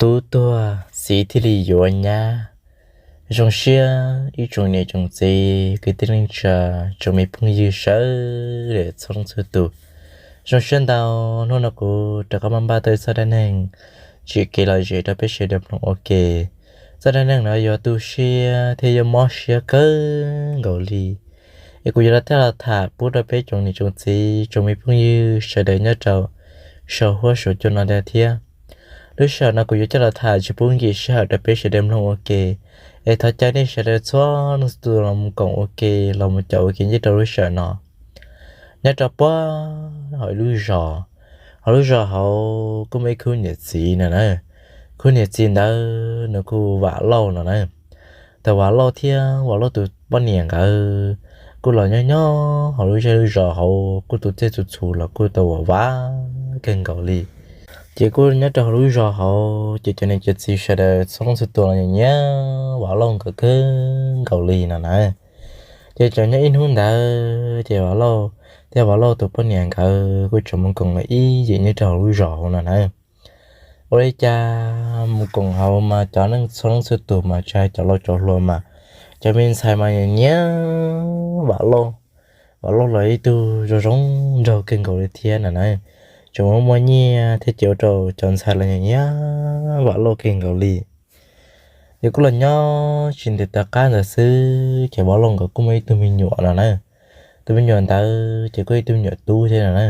Tub tuag txiv thiaj li yuav nyab. Zoo siab ib tsoom niam tsoom txiv kwv tij neej tsa, tsoom me phooj ywg sawv daws txhua leej txhua tus. Zoo siab ntau, hnub no kuv rov qab muab npaj tau txoj dab neeg tsim kev lom zem rau peb sawv daws mloog ua ke. Txoj dab neeg no yuav tu siab thiab yuav mob siab kawg nkaus li. Es kuv yuav los tham pub rau peb tsoom niam tsoom txiv tsoom me phooj ywg sawv daws nyob rau saum huab saum cua no thiab. Lub sij hawm no kuv yuav coj los tham tsis pub nkim sij hawm rau peb sawv daws mloog ua ke. Es thov caw nej sawv daws txhua leej txhua tus los mus koom ua ke, los mus caum ua ke nyob rau lub sij hawm no. Nyob rau puag hauv lub zos, hauv lub zos hauv kuj muaj ib khub niam txiv no na. Khub niam txiv ntawd nws hu Vam Lauj no na. Thaum Vam Lauj thiab Vam Lauj tus poj niam nkawd kuj los nyob nyob hauv lub zej lub zos hauv, kuj tus txej tus txhu los kuj tau vam kawg nkaus li. Ces kuj nyob rau hauv lub zos hauv ces cov niam cov txiv sawv daws txhua leej txhua tus los nyiam nyiam Vam Lauj nkawd kawg nkaus li no na. Ces txawm nyob ib hnub ntawd ces Vam Lauj thiab Vam Lauj tus poj niam nkawd kuj tseem mus koom ib yim nyob rau hauv lub zos hauv no na. Ua li cas mus koom hauv mas cov neeg txhua leej txhua tus mas tsis hais cov laus cov hluas mas cov me ntxhais mas nyiam nyiam Vam Lauj. Vam Lauj los ib tug zoo zoo nraug kawg nkaus li thiab no na. Tseem muaj muaj nyiaj thiab ces ua rau cov ntxhais los nyiam nyiam Vam Lauj kawg nkaus li. Ces kuj los nyob tsis ntev tom qab ntawd xwb ces Vam Lauj nkawd kuj muaj ib tug me nyuam no na. Tus me nyuam ntawd ces kuj ib tug me nyuam tub thiab no na.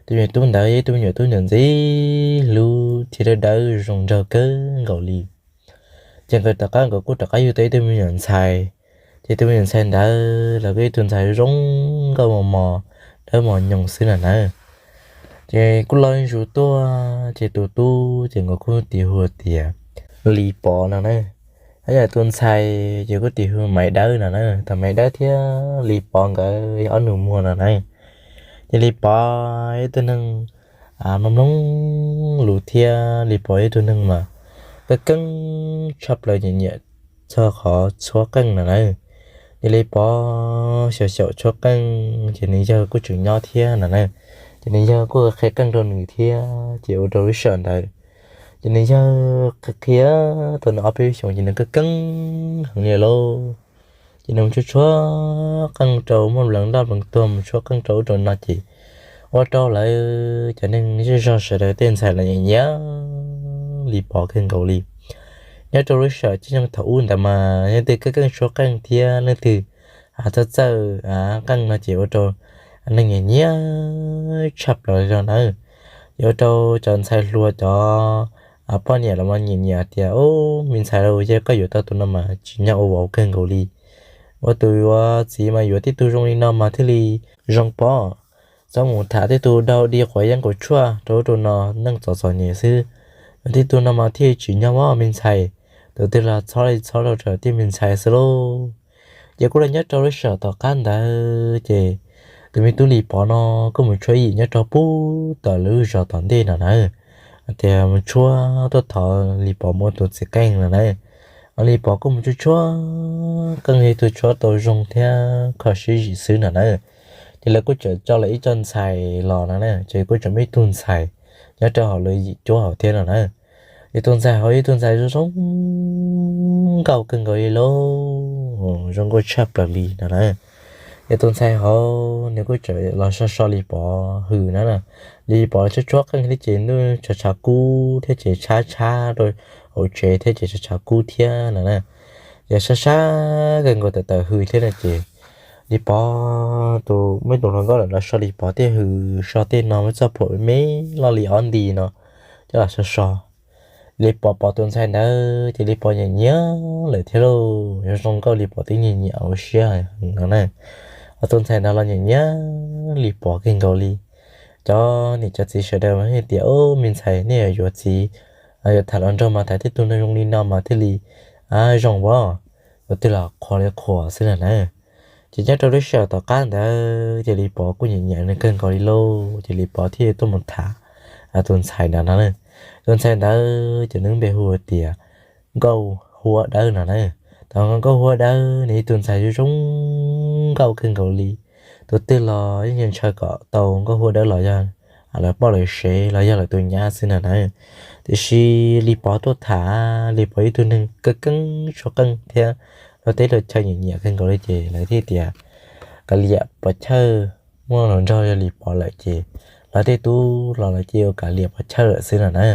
Tus me nyuam tub ntawd yog ib tug me nyuam tub ntxim hlub thiab dawb dawb zoo nraug kawg nkaus li. Ces nkawd tom qab nkawd kuj rov qab yug tau ib tug me nyuam ntxhais. Ces tus me nyuam ntxhais ntawd los kuj ib tug ntxhais zoo nkauj mos mos, dawb mos nyoos xwb no na. Ces kuj los zuj zus tuaj ces tus tub ces nkawd kuj tis hu tias Lis Pov no na. Hos yog tus ntxhais ces kuj tis hu Maiv Dawb no na. Thaum Maiv Dawb thiab Lis Pov nkawd yog ob nus muag no na. Ces Lis Pov ib tug neeg mloog mloog lus thiab Lis Pov ib tug neeg mas keej keej tshaj plaws, nyiam nyiam txog qhov tshuab qeej no na. Ces Lis Pov xyaum xyaum tshuab qeej ces nws yawg kuj tseem nyob thiab no na. Ces nws yawg kuj qhia qeej rau nws thiab ces ua rau lub sij hawm ntawd ces nws yawg qhia qhia tau nws ob peb xyoos ces nws keej keej heev li lauj. Ces nws mus tshuab tshuab qeej rau, muab pleev loj pleev tuag mus tshuab qeej rau ub rau no ces ua rau lawv cov neeg zej zog sawv daws tej ntxhais los nyiam nyiam Lis Pov kawg nkaus li. Nyob rau lub sij hawm caij nyoog thaum ub ntawd mas leej twg keej keej tshuab qeej thiab leej twg txawj txawj qeej no ces ua rau neeg nyiam nyiam tshaj plaws li no na. Ces ua rau cov ntxhais hluas cov poj niam los mas nyiam nyiam tias, Ub, me ntxhais, yog koj yuav tau tus no mas tsim nyog ua vauv kawg nkaus li. Ua tus yuav txiv mas yuav tib tug zoo li no mas thiaj li zoo pob. Txhob mus tham tej tug dau di quav yeeb quav tshuaj rau ub rau no, neeg txom txom nyem xwb. Yuav tib tug no mas thiaj tsim nyog pob me ntxhais. Tus twg los txhob li txhob rau tej me ntxhais xwb lauj. Ces kuj los nyob rau lub sij hawm tom qab ntawd ces tus me tub Lis Pov no kuj mus tshuab yim nyob rau puag tom lub zos tom ntej no na. Tias mus tshuab tuaj thov Lis Pov mus ua tus txiv qeej no na. Lis Pov kuj mus tshuab tshuab qeej li tus tshuab tau zoo thiab kho siab zim xwb no na. Ces lawv kuj txawm coj lawv ib co ntxhais los no na, ces kuj tseem muaj ib tug ntxhais nyob rau hauv lawv yim cuab hauv thiab no na. Ces tus ntxhais hauv yog ib tug ntxhais zoo zoo nkauj kawg nkaus li lauj, zoo nkauj tshaj plaws li no na. Ces tus ntxhais hauv nws kuj txawm los so so Lis Pov hwm na. Lis Pov tshuab tshuab qeej thiab ces ntuj tshav tshav kub thiab ces tshab tshab rau hauv tsev thiab ces tshav tshav kub thiab no na. Ces sab sab kawg nkaus tawm tawm hws thiab no ces Lis Pov tus, muaj ib tus hluas nkauj lawm los so Lis Pov thiab hwm so tej no muaj txoj phuam me loj li ob nti no coj los so so. Lis Pov pom tus ntxhais ntawd ces Lis Pov nyiam nyiam lawm thiab lauj, yog zoo nkauj Lis Pov twb nyiam nyiam ua siab heev no na. Ho tus ntxhais ntawd los nyiam nyiam Lis Pov kawg nkaus li. Cov niam cov txiv sawv daws mas hais tias, Ub, me ntxhais, nej yuav yuav txiv, yuav tham hluas nraug mas tham tib tug neeg zoo li no mas thiaj li zoo as, yuav tij los qhuas li qhuas xwb na na. Ces nyob rau lub sij hawm tom qab ntawd ces Lis Pov kuj nyiam nyiam nws kawg nkaus li lauj, ces Lis Pov thiaj tuaj mus tham tus ntxhais ntawd no na. Tus ntxhais ntawd ces nws lub npe hu tias Nkauj Huab Dawb no na. Thaum Nkauj Huab Dawb nws yog ib tug ntxhais zoo zoo nkauj kawg nkaus li. Tus twg los yeej ntshaw kom tau Nkauj Huab Dawb los yog lawv poj lawv sev los yog lawv tus nyab xwb no na. Tiam sis Lis Pov tuaj tham, Lis Pov ib tug neeg keej keeb tshuab qeej thiab lub teb lub chaw nyiam nyiam kawg nkaus li ces lawv thiaj tias kav liam pov chawj, muaj hluas nraug yog Lis Pov lawm ces lawv tej tub los lawv cia li kav liam pov chawj lawm xwb no na.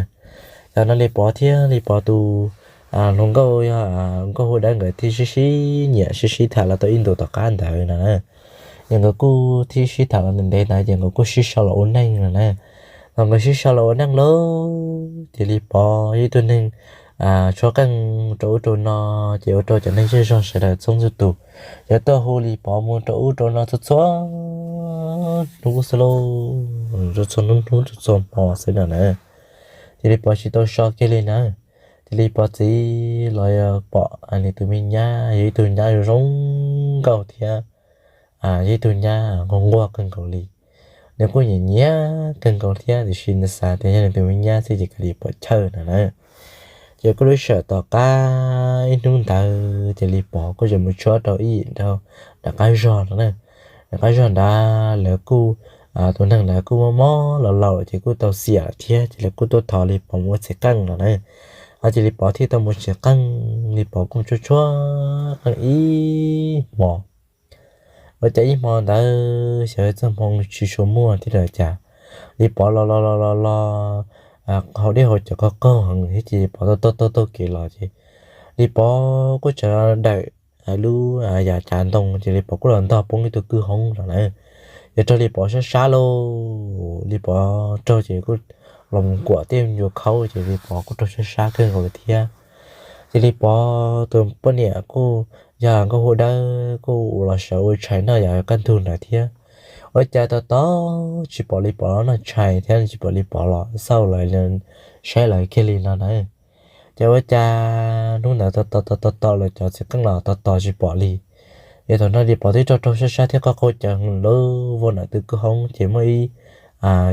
Yog no Lis Pov thiab Lis Pov tus hluas nkauj yog Nkauj Huab Dawb nkawd thiaj sib sib nyiam sib sib tham los tau ib ntus tom qab ntawd no na. Ces nkawd kuj thiaj sib tham los ntev ntawd ces nkawd kuj sib sau los ua neej no na. Thaum nkawd sib sau los ua neej lawm ces Lis Pov yog ib tug neeg tshuab qeej rau ub rau no, ces ua rau cov neeg zej zog sawv daws txhua txhua tus yuav tuaj hu Lis Pov mus rau ub rau no txhua txhua hnub xwb lauj, txhua hnub hnub txhua txhua hmo xwb no na. Ces Lis Pov tsis tau so kiag li na. Ces Lis Pov txiv los yog pom nws tus me nyab yog ib tug nyab zoo nkauj thiab yog ib tug nyab nquag nquag kawg nkaus li. Nws kuj nyiam nyiam kawg nkaus thiab tiam sis nws xav tias yog nws tus me nyab xwb ces kav liam pov chawj no na. Ces kuj lub sij hawm tom qab ib hnub ntawd ces Lis Pov kuj tseem mus tshuab rau ib yim nram qab zog no na. Nram qab zog ntawd lawv kuj, tus neeg ntawd kuj mob mob los laus lawm ces kuj tau xiam lawm thiab ces lawv kuj tuaj thov Lis Pov mus ua txiv qeej no na. Ces Lis Pov thiaj tau mus ua txiv qeej, Lis Pov kuj tshuab tshuab qeej ib hmo. Ua cas ib hmo ntawd xyov txoj hmoo tsis tshua muaj thiab los cas, Lis Pov los los los los los haus dej haus cawv qaug qaug heev thiab ces Lis Pov taug taug taug kev los ces Lis Pov kuj tseem dawm lub yav cav ntoo ces Lis Pov kuj los ntog poob ib tug kwj hoob no na. Ces raug Lis Pov sab sab lauj, Lis Pov raug ces kuj los mus kuam tej ncua khaub ces Lis Pov kuj raug sab sab kawg nkaus li thiab. Ces Lis Pov tus poj niam kuj yog Nkauj Huab Dawb kuj los sawv ua tshais noj yav kaj ntug ntawd thiab. Ua cas tos tos tsis pom Lis Pov los noj tshais thiab tsis pom Lis Pov los xauj lawv, saib lawv kiag li no na. Ces ua cas hnub ntawd tos tos tos tos los cov txiv qeej los tos tos tsis pom li. Ces thaum no Lis Pov twb raug raug sab sab thiab qaug qaug cawv heev lawm, vau nram tus kwj hoob ces muaj ib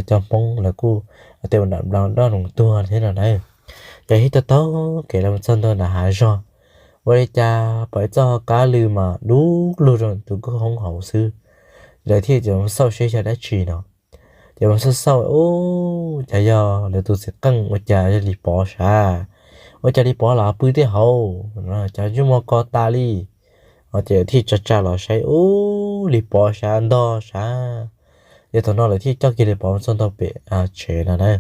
co Hmoob lawv kuj tej ua nram nplo doj noog tuag thiab no na. Ces thiaj taug taug kev los txog ntua nram hav zog, ua li cas pom ib txoj qab lw mas dub lug rau tus kwj hoob hauv xwb. Lawv thiaj mus xauj seb yog dab tsi no. Ces mus xauj xauj ub, cas yog lawv tus txiv qeej ua cas yog Lis Pov sav. Ua cas Lis Pov los pw tej hauv, cas ntsej muag ko tas li. Ces thiaj tsa tsa los saib ub, Lis Pov sav ntog sav. Ces thaum no lawv thiaj coj kiag Lis Pov mus txog ntua pem tsev no na.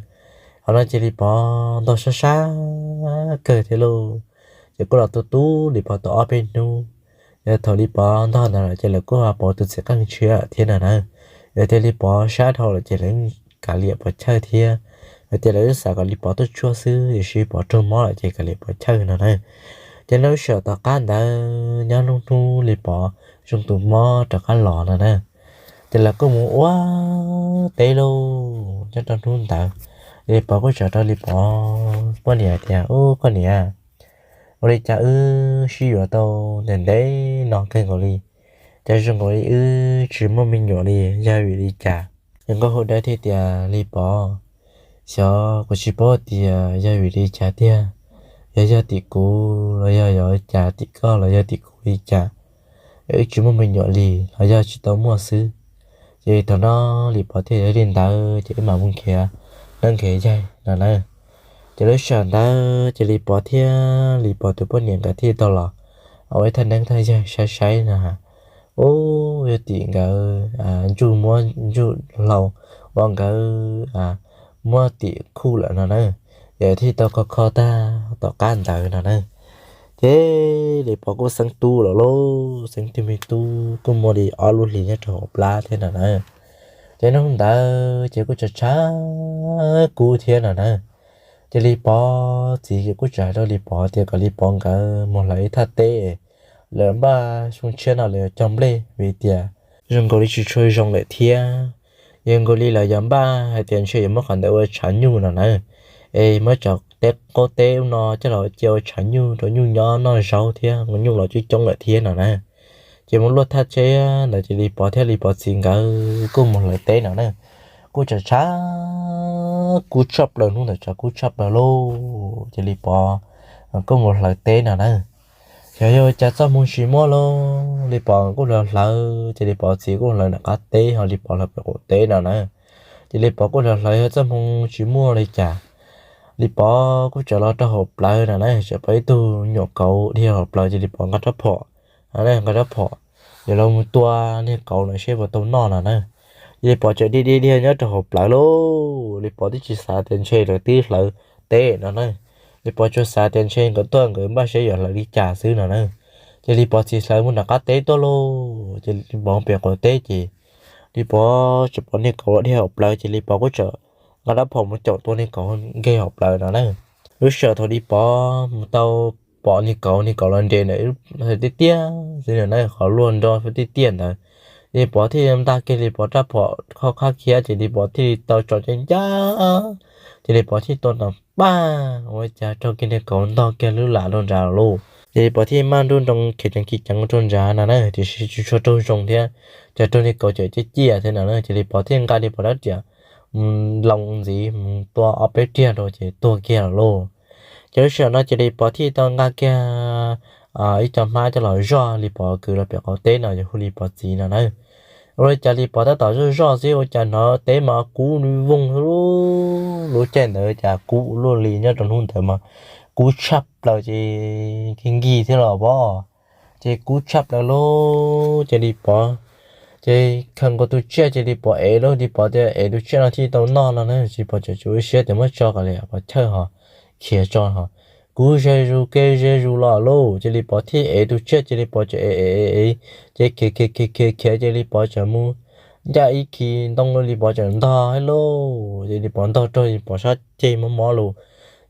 Thaum no ces Lis Pov ntog sab sab kawg thiab lauj. Ces kuj los tu tu Lis Pov tau ob peb hnub. Yog thaum Lis Pov ntog ntawd lawm ces lawv kuj ho pauv tus txiv qeej tshiab thiab no na. Yog tias Lis Pov sab dhau lawm ces lawv kav liam pov chawj thiab. Yog tias lawv xav kom Lis Pov tuaj tshuab xwb tiam sis Pov raug mob lawm ces kav liam pov chawj no na. Ces lub sij hawm tom qab ntawd nyob hnub hnub Lis Pov zoo tus mob rov qab los no na. Ces lawv kuj mus ua teb lauj. Nyob rau hnub ntawd Lis Pov kuj txawm rau Lis Pov poj niam tias, ub, koj niam, ua li cas wb sib yuav tau ntev ntev no kawg nkaus li, cas zoo nkaus li wb tsis muaj me nyuam li, yog vim li cas? Ces Nkauj Huab Dawb thiaj tias, Lis Pov, xyov kuv tsis paub tias yog vim li cas tiag, yog yog tim kuv los yog yog cas tim koj los yog tim kuv li cas, wb tsis muaj me nyuam li los yog tsis tau muaj xwb. Ces thaum no Lis Pov thiaj yog li ntawd ces wb mam mus nrhiav neeb nrhiav yaig no na. Ces lub sij hawm ntawd ces Lis Pov thiab Lis Pov tus poj niam nkawd thiaj tau los ua ib thaj neeb thaj yaig saib saib no. Ub, yog tim nkawd ntsuj muab ntsuj hlau uas nkawd muab tim khuj lawm no na. Ces thiaj tau kho kho tag tom qab ntawd no na. Ces Lis Pov kuj xeeb tub lawm lauj, xeeb tug me tub kuj muaj li ob lub hlis nyob rau hauv plab thiab no na. Ces hnub ntawd ces kuj tshav tshav kub thiab no na. Ces Lis Pov txiv kuj txawm hais rau Lis Pov tias kom Lis Pov nkawd mus hlawv ib thaj teb lawv npaj xyoo tshiab no lawv yuav cog nplej vim tias zoo nkaus li tsis tshua zoo lawm thiab. Yog nkaus li lawv yuav npaj hais tias ntshe yuav muab qhov ntawd ua tshav nyuj no na. Es muab cov teb qaub teb ub no coj los cia ua tshav nyuj rau nyuj nyob noj zaub thiab, nyuj los coob coob lawm thiab no na. Ces mus luaj thaj teb ntawd ces Lis Pov thiab Lis Pov txiv nkawd kuj mus hlawv teb no na. Kuj tshav tshav kub tshaj plaws, hnub ntawd tshav kub tshaj plaws lauj. Ces Lis Pov kuj mus hlawv teb no na. Xyov yog ua cas txoj hmoo tsis muaj lauj, Lis Pov kuj hlawv hlawv ces Lis Pov txiv kuj hlawv nram qab teb ho Lis Pov hlawv pem qaum teb no na. Ces Lis Pov kuj hlawv hlawv yog txoj hmoo tsis muaj li cas. Li Pov kuj txawm los rau hauv plawv no na, txawm pom ib tug nyuam kauv dhia hauv plawv ces Li Pov nqa rab phom, nqa rab phom, yuav los mus tua niag kauv no seb puas tau noj no na. Ces Li Pov txawm dhia dhia dhia nyob rau hauv plawv lauj, Li Pov twb tsis xav tias ntshe lawv twb hlawv teb no na. Li Pov tsuas xav tias ntshe nkawd tuaj nkawd npaj seb yuav hlawv li cas xwb no na. Ces Li Pov txiv hlawv mus nram qab teb tuaj lauj, ces Li Pov pem qaum teb ces Li Pov txawm pom niag kauv los dhia hauv plawv ces Li Pov kuj txawm nqa rab phom mus caum tua niag kauv nkag hauv plawv no na. Lub sij hawm thaum Li Pov mus tau pom niag kauv, niag kauv los nres ntawm tiaj tiaj xwb no na, qhov luaj nrog tiaj tiaj ntawd. Li Pov thiaj ntag kiag Li Pov rab phom qhov qab khiab ces Li Pov thiaj li tau tsom ncaj ncaj, ces Li Pov thiaj tua nrov paj, ua cas raug kiag niag kauv ntog kiag lub lam rau nrad lauj. Ces Li Pov thiaj maj nruj nroo khiav ceev ci ceev rau nrad no na, tiam sis tsis tshua raug zoo thiab, ces raug niag kauv cawm ciaj ciaj thiab no na. Ces Li Pov thiaj nqa Li Pov rab riam mus loo ntxiv mus tua ob peb riag rau ces tuag kiag lawm lauj. Ces lub sij hawm no ces Li Pov thiaj tau nqa kiag ib co hmab coj los zoj Li Pov kwv los pem qaum teb no yuav hu Li Pov txiv no na. Ua li cas Li Pov tab tom zoj zoj xwb ua cas hnov teb mas kub voog lub, lub caij ntawd cas kub luaj li, nyob rau hnub ntawd mas kub tshaj plaws ces nkig nkig thiab los pom, ces kub tshaj plaws lauj. Ces Li Pov ces khaws nkaus tus tsiaj ces Li Pov ev lauj, Li Pov tias ev tus tsiaj no thiaj tau noj no na, ces Li Pov tseem tsis ua siab tias muab tso kom Li Pov chawj ho khiav tso ho. Kub ze zus ke ze zus los lauj, ces Li Pov thiaj ev tus tsiaj ces Li Pov tseem ev ev ev, ces khiav khiav khiav khiav khiav ces Li Pov tseem mus ncaj ib khi ntoo Li Pov tseem ntog thiab lauj, ces Li Pov ntog raug Li Pov sab ceg mob mob lus.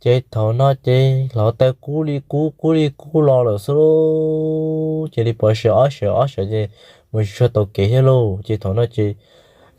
Ces thaum no ces hluav taws kub li kub kub li kub los lawm xwb lauj, ces Li Pov sawv ob sawv ob sawv ces mus tsis tshua tau kev thiab lauj. Ces thaum no ces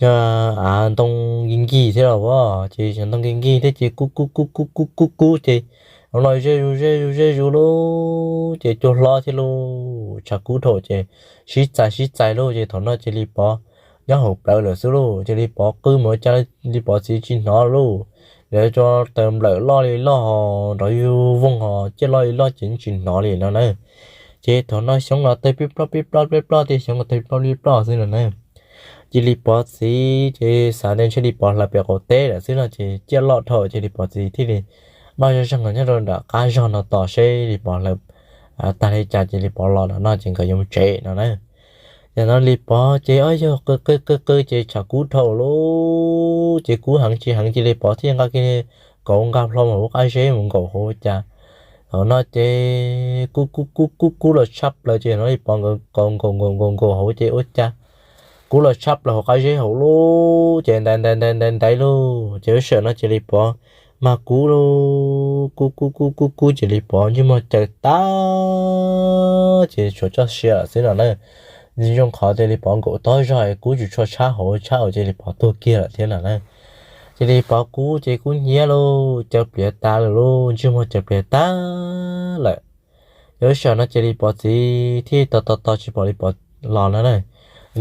yog av ntoo nkig nkig thiab los as, ces ntoo nkig nkig thiab ces kub kub kub kub kub kub kub ces los ze zus ze zus ze zus lauj, ces cua hlob thiab lauj, tshav kub dhau ces sib txais sib txais lauj. Ces thaum no ces Li Pov nyob hauv plawv lawm xwb lauj, ces Li Pov qw mus ua cas Li Pov txiv tsis hnov lauj. Lawv cov taws nplawm loj li loj ho nrov yug voog ho ciaj loj li loj ces tsis hnov li no na. Ces thaum no xyoob los tawg pib plob pib plob pib plob, tej xyoob los tawg pib plob pib plob xwb no na. Ces Li Pov txiv ces xav tias ntshe Li Pov hlawv pem qaum teb lawm xwb no ces ciaj loj dhau ces Li Pov txiv thiaj li npaj zoj zeeg los nyob rau nram qab zog no tos seb Li Pov hlawv tag li cas ces Li Pov los no ces nkawd yuav mus tsev no na. Ces no Li Pov ces ob yog qw qw qw qw ces tshav kub dhau lauj, ces kub heev tsis heev ces Li Pov thiaj nqa kiag kauv nqa hlo mus hauv qab zeb mus nkaum hauv ua cas. Thaum no ces kub kub kub kub kub los tshaj plaws ces no Li Pov nkaum nkaum nkaum nkaum hauv ces ua cas kub los tshaj plaws hauv qab zeb hauv lauj, ces ntaiv ntaiv ntaiv ntaiv ntaiv lauj. Ces lub sij hawm no ces Li Pov mag kub lauj, kub kub kub kub kub ces Li Pov ntsej muag caws tag ces tshuav txoj sia lawm xwb no na. Zoo qhov tias Li Pov nkaum tob zog kub tsis tshua tshab hauv tshab hauv ces Li Pov tuag kiag lawm thiab no na. Ces Li Pov kub ces kub hnyiab lauj, caws pliav tas lawm lauj, ntsej muag caws pliav tag lawm. Ces lub sij hawm no ces Li Pov txiv thiaj tos tos tos tsis pom Li Pov los no na.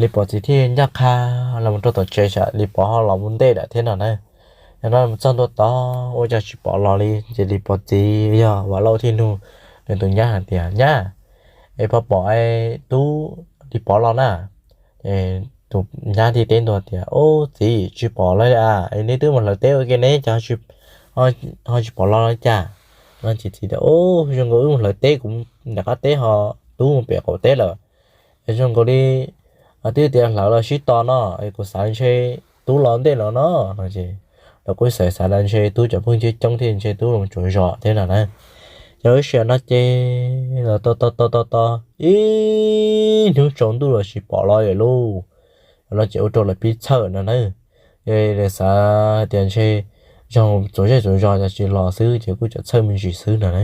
Li Pov txiv thiaj ncaj qha los rau tom tsev, tsam Li Pov ho los mus ntej lawm thiab no na. Yog no mus txog ntua tod ua cas tsis pom los li ces Li Pov txiv yog Vam Lauj thiaj nug nws tus nyab hais tias, Nyab, es puas pom tub Li Pov los na? Tus nyab thiaj teb ntua tias, Ub txiv, tsis pom los li as, es neb twb mus hlawv teb ua ke ne ces ho tsis pom los li cas? No ces txiv tias, Ub, zoo nkaus wb mus hlawv teb, kuv nram qab teb ho tub mus pem qaum teb lawm. Es zoo nkaus li twb tias hlawv los sib tos no, es kuv xav ntshe tub los ntej no no. No ces lawv kuj xav xav tias ntshe tub cov phooj ywg coob thiab ntshe tub los tsaug zog thiab no na. Ces lub sij hawm no ces los tos tos tos tos tos ib hnub tsaus ntuj los tsis pom los li lauj. No ces ua rau lawv pib txhawj no na. Lawv xav tias ntshe yog txaus zej txaus zos ces tsis los xwb ces kuj txawm txhawj me ntsis xwb no na.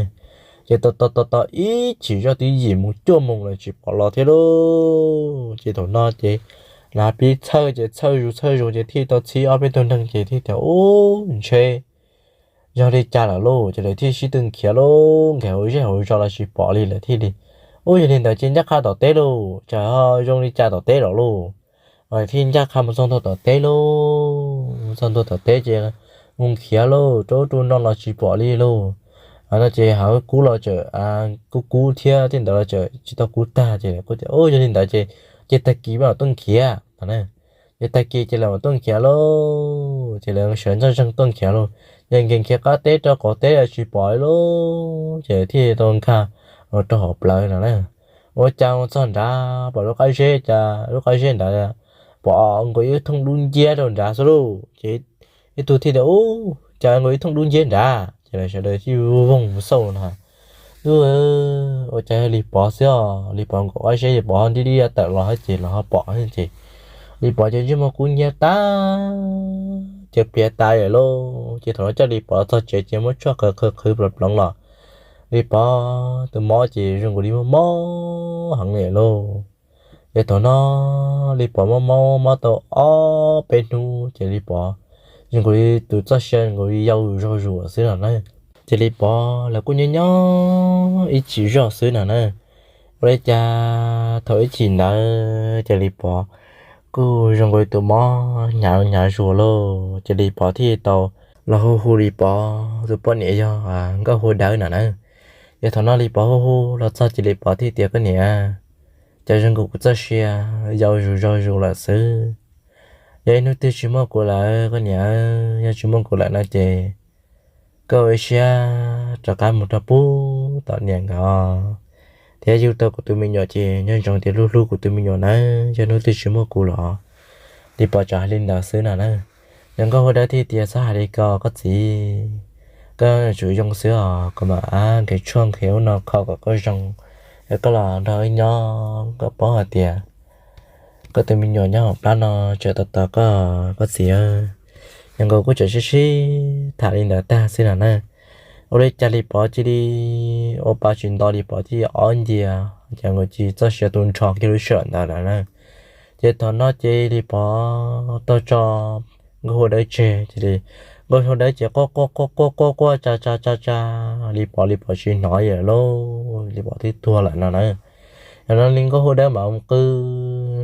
Ces tos tos tos tos ib chim zoj twb yim mus cuaj moos lawm tsis pom los thiab lauj. Ces thaum no ces lawv pib txhawj ces txhawj zus txhawj zus ces thiaj tau txhib ob peb tug neeg ces thiaj tias, Ub, ntshe yog li cas lawm lauj? Ces lawv thiaj sib tw khiav lauj, nkag hauv zej hauv zos los tsis pom li lawm thiaj li, Ub, yog li ntawd ces ncaj qha tom teb lauj, tsam ho zoo li cas tom teb lawm lauj. Thiaj ncaj qha mus txog ntua tom teb lauj, mus txog ntua tom teb ces mus khiav lauj, rau ub rau no los tsis pom li lauj. No ces hauv kub los tseem kub kub thiab tej ntawd los tseem tsis tau kub tag ces kuj tias, Ub, yog li ntawd ces, ces tag kis mam tuaj khiav. Ces tag kis ces lawv mam tuaj khiav lauj, ces lawv sawv ntxoj zeeg tuaj khiav lauj. Ces nkees khiav qab teb rau qaum teb los tsis pom li lauj, ces thiaj tau nkag los rau hauv plawv no na. Ua cas mus txog nrad pom lub qab zeb, cas lub qab zeb nrad pom nkaus ib thooj dub nciab rau nrad xwb lauj. Ces ib tug thiaj tias, Ub, cas nkaus ib thooj dub nciab nrad? Ces lawv sawv daws thiaj voog mus xauj no. Ub, ua cas yog Lis Pov xwb os. Lis Pov nkaum qab zeb, Lis Pov nti li tawm los ces los ho pom ces Lis Pov ces ntsej muag kub hnyiab tag, ces pliav tas lawm lauj. Ces thaum no coj Lis Pov txog tsev ces muab tshuaj qhwv qhwv qhwv ploov ploov los Lis Pov tus mob ces zoo nkaus li mob mob heev li lauj. Ces thaum no Lis Pov mob mob mob tau ob peb hnub ces Lis Pov zoo nkaus li tus txoj sia nkaus li yau zog zuas xwb no na. Ces Lis Pov lawv kuj nyob nyob ib chim zog xwb no na. Ua li cas thaum ib chim ntawd ces Lis Pov kuj zoo nkaus li tus mob hnyav hnyav zuas lauj. Ces Lis Pov thiaj tau los hu hu Lis Pov tus poj niam yog Nkauj Hua Dawb no na. Ces thaum no Lis Pov hu hu los txog ces Lis Pov thiaj tias, Koj niam, cas zoo nkaus kuv txoj sia yau zus zog zus lawm xwb. Yog ib hnub twg tsis muaj kuv lawm koj niam, yog tsis muaj kuv lawm no ces koj ua ib siab rov qab mus rau pub tom niam nkawd, thiab yug tau kuv tus me nyuam ces nco ntsoov tias hlub hlub kuv tus me nyuam nawb, yog hnub twg tsis muaj kuv los. Lis Pov tsuas hais li ntawd xwb no na. Ces Nkauj Hua Dawb thiaj tias, Txhob hais li ko koj txiv, koj yuav tsum zoo xwb os, kuv mam nqhis tshuaj nqhis ub no kho kom koj zoo, es koj los nrog wb nyob, koj paub hais tias koj tus me nyuam nyob hauv plab no tsam tos tos koj, koj txiv. Ces nkawd kuj tseem sib sib tham li ntawd tag xwb no na. Ua li cas Lis Pov cia li ua pa tsis nto, Lis Pov cia li ob ncias, ces nkawd cia li txoj sia tu nrho kiag lub sij hawm ntawd lawm na. Ces thaum no ces Lis Pov tau tso Nkauj Hua Dawb tseg, ces Nkauj Hua Dawb ces quaj quaj quaj quaj quaj quaj tsa tsa tsa tsa Lis Pov, Lis Pov tsis hnov li lawm lauj, Lis Pov twb tuag lawm no na. Yog no li Nkauj Hua Dawb mam mus qw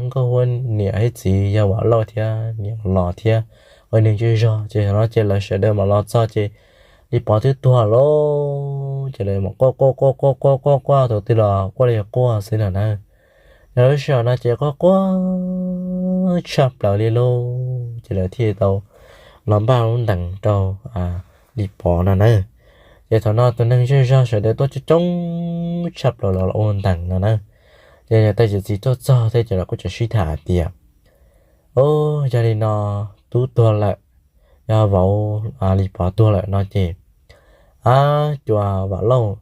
Nkauj Hua niam thiab txiv yog Vam Lauj thiab niam los thiab ua neeg zej zog, ces yog no ces lawv sawv daws mam los txog ces Lis Pov twb tuag lawm lauj. Ces lawv mam quaj quaj quaj quaj quaj quaj quaj thaum twg los quaj li quaj xwb no na. Yog lub sij hawm no ces quaj quaj tshaj plaws li lauj, ces lawv thiaj tau los npaj lub ntees rau Lis Pov no na. Ces thaum no tus neeg zej zog sawv daws tuaj coob coob tshaj plaws los ua ntees no na. Ces niam tais yawm txiv tuaj txog thiab ces lawv kuj tseem sib tham hais tias, Ub, yog li no tub tuag lawm, yog vauv Lis Pov tuag lawm no ces, ab, cov Vam Lauj,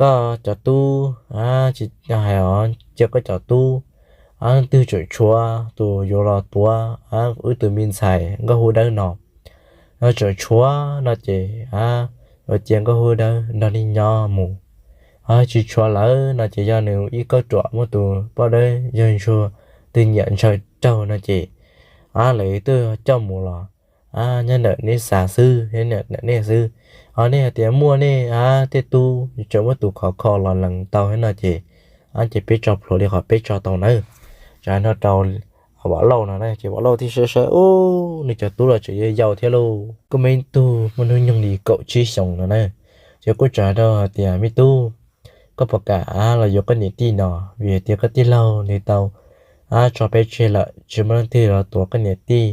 koj cov tub, tsis hais os, cia koj cov tub, ab, twg tseem tshuav tus yuav los tuav wb tus me ntxhais Nkauj Hua Dawb no, yog tseem tshuav no ces, ab, yuav cia Nkauj Hua Dawb nrog nej nyob mus. Tsis tshuav lawm no ces yog nws ib kauj ruam muaj tus poj dawb yawg ntsuag twg nyiam ntshaw raug no ces, ab, lawv twb coj mus los, ab, nyob ntawm nej xav xwb, nyob ntawm nej xwb. Ho nej hais tias muaj nej, ab, tej tub tseem muaj tus khov kho los lees tau thiab no ces, ab, ces peb tso plhuav li qhov peb tso tau nawb. Tso no rau Vam Lauj no na, ces Vam Lauj thiaj saib saib, ub, nws cov tub los tseem yau yau thiab lauj, kuj muaj ib tug muaj hnub nyoog li kaum tsib xyoos no na. Ces kuj tso rau hais tias, Me tub, koj puas kam, ab, los yuav koj niam tij no, vim hais tias koj tij laug nws tau, ab, tso peb tseg lawm, tsis muaj leej twg los tuav koj niam tij.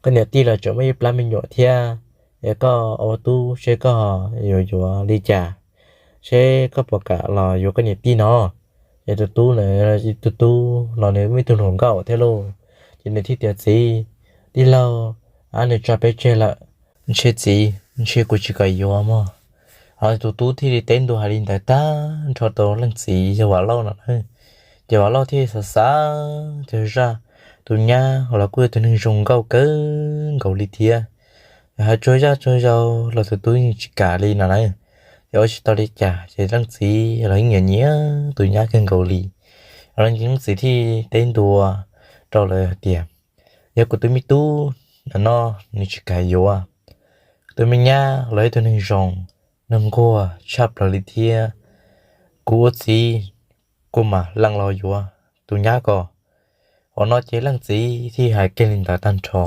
Koj niam tij los tseem muaj ib plab me nyuam thiab, es koj ua tub seb koj yuav yuav li cas, seb koj puas kam los yuav koj niam tij no. Ces tus tub, tus tub los nws muaj ib tug hluas nkauj thiab lauj, ces nws thiaj tias, Txiv, tij laug, ab, nws tso peb tseg lawm, ntshe txiv, ntshe kuv tsis kam yuav mog. Ho tus tub thiaj li teb ntua hais li ntawd tag nrho rau leej txiv yog Vam Lauj no na. Ces Vam Lauj thiaj xav xav, Cog zaj, tus nyab los kuj yog tus neeg zoo nkauj kawg nkaus li thiab, hais tsuag zaj tsuag zaus los tus tub yeej tsis kam li no na. Ces ua tsis tau li cas ces leej txiv los yeej nyiam nyiam tus nyab kawg nkaus li. Leej txiv thiaj teb ntua rau lawv hais tias, Yog kuv tus me tub no nws tsis kam yuav, tus me nyab los yog tus neeg zoo, neeg nquag tshaj plaws li thiab, kuv ua txiv kuv mam lees los yuav tus nyab ko. Qhov no ces leej txiv thiaj hais kiag li ntawd tag nrho.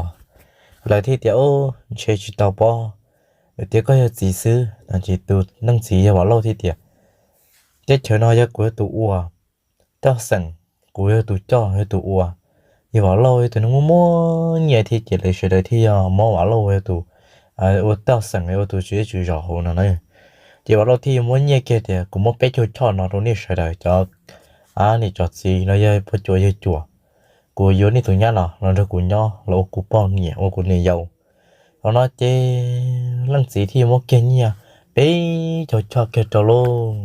Lawv thiaj tias, Ub, ntshe tsis tau pob, vim tias koj yog txiv xwb no. Ces tus leej txiv yog Vam Lauj thiaj tias, Teb chaws no yog kuv yog tus ua, toj xeem kuv yog tus coj yog tus ua. Yog Vam Lauj yog tus neeg muaj muaj nyiaj thiab ces lawv sawv daws thiaj yog muab Vam Lauj yog tus ua toj xeem ua tus tswv zej tswv zos hauv no na. Ces Vam Lauj thiaj yuav muab nyiaj kiag tias kuv muab peb caug choj no rau nej sawv daws cov niam cov txiv los yog pog cuas yawg cuas, kuv yuav nej tus nyab no los nrog kuv nyob los ua kuv poj niam ua kuv niam yau. Thaum no ces leej txiv thiaj yuav muab kiag nyiaj peb caug choj kiag rau lauj.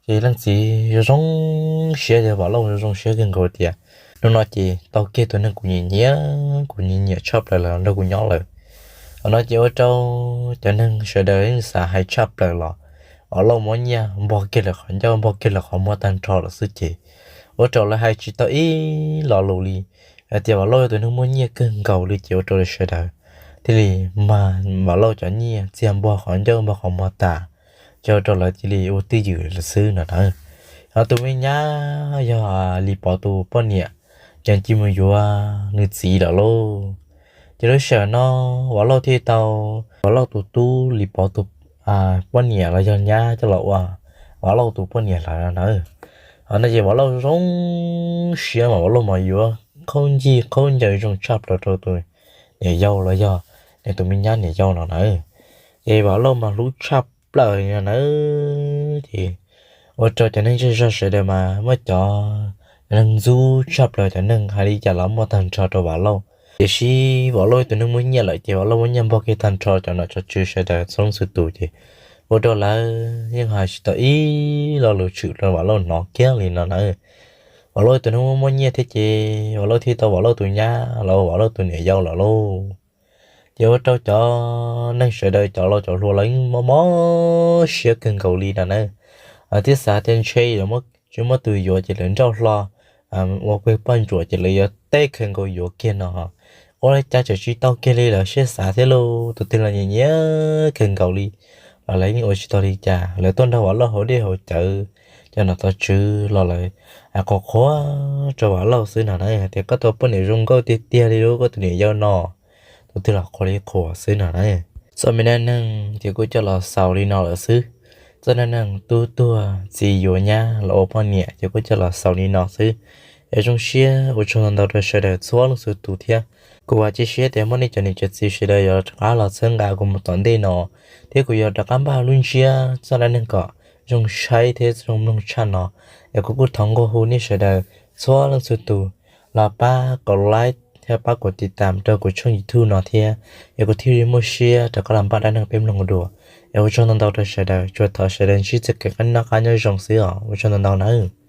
Ces leej txiv zoo zoo siab, yog Vam Lauj zoo zoo siab kawg nkaus tias hnub no ces tau kiag tus neeg kuv nyiam nyiam, kuv nyiam nyiam tshaj plaws los nrog kuv nyob lawm. Thaum no ces ua rau cov neeg sawv daws yeej xav hais tshaj plaws los Vam Lauj muab nyiaj npog kiag lawv qhov ncauj npog kiag lawv qhov muag tag nrho lawm xwb ces ua rau lawv hais tsis tau ib lo lus li. Hais tias Vam Lauj yog tus neeg muaj nyiaj kawg nkaus li ces ua rau lawv sawv daws thiaj li mag Vam Lauj cov nyiaj txiag npog qhov ncauj npog qhov muag tas, ces ua rau lawv cia li ua twj ywm lawm xwb no na. Ho tus me nyab yog Lis Pov tus poj niam ces cia mus yuav nws txiv lawm lauj. Ces lub sij hawm no Vam Lauj thiaj tau Vam Lauj tus tub Lis Pov tus poj niam los yog nyab coj los ua Vam Lauj tus poj niam lawm no na. Ho no ces Vam Lauj zoo siab mas Vam Lauj mas yuav qhaub ncig qhaub ncaws zoo tshaj plaws rau tus niam yau los yog nws tus me nyab niam yau no na. Ces Vam Lauj mas hlub tshaj plaws no na. Ces ua rau cov neeg zej zog sawv daws mas muaj cov, cov neeg ntxub tshaj plaws, cov neeg hais li cas los muaj tag nrho rau Vam Lauj. Tiam sis Vam Lauj tus neeg muaj nyiaj lawm ces Vam Lauj muab nyiaj npog kiag tag nrho cov nom cov tswv sawv daws txhua leej txhua tus ces ua rau lawv yeej hais tsis tau ib lo lus tshwm rau Vam Lauj hnov kiag li no na. Vam Lauj tus neeg muaj muaj nyiaj thiab ces Vam Lauj thiaj tau Vam Lauj tus nyab los ua Vam Lauj tus niam yau lawm lauj. Ces ua rau cov neeg sawv daws cov laus cov hluas los yeej mob mob siab kawg nkaus li no na. Thiab xav tias ntshe yuav tsis muaj tus yuav ces lawv nrauj hlo ua pawg poj ntsuam ces lawv yuav teb kawg nkaus yuav kiag no. Ua li cas tseem tsis tau kiag li lawv siab xav thiab lauj, tus twg los nyiam nyiam kawg nkaus li los lawv yeej ua tsis tau li cas. Lawv tuaj nrog Vam Lauj haus dej haus cawv, cov nom cov tswv los lawv qhuas qhuas rau Vam Lauj xwb no na, hais tias koj tus poj niam zoo nkauj tiag tiag li lauj, koj tus niam yau no, tus twg los qhuas li qhuas xwb no na. Txoj me dab neeg ces kuj coj los xaus li no lawm xwb. Txoj dab neeg tub tuag txiv yuav nyab los ua poj niam ces kuj coj los xaus li no xwb. Es zoo siab ua tsaug ntau ntau rau sawv daws txhua leej txhua tus thiab. Kuv vam cia siab tias muaj nej cov niam cov txiv sawv daws yuav rov qab los txhawb nqa kuv mus tom ntej no, thiab kuv yuav rov qab npaj lub ntsiab txoj dab neeg kom zoo saib thiab zoo mloog tshaj no. Es kuv kuj thov nqua hu nej sawv daws txhua leej txhua tus los pab kom like thiab pab kom tiv tam rau kuv tshooj YouTube no thiab, es kuv thiaj li muaj siab rov qab los npaj dab neeg peb mloog dua. Es ua tsaug ntau ntau rau sawv daws, tsuas thov sawv daws ntsib txoj kev noj qab nyob zoo xwb os, ua tsaug ntau ntau nawb.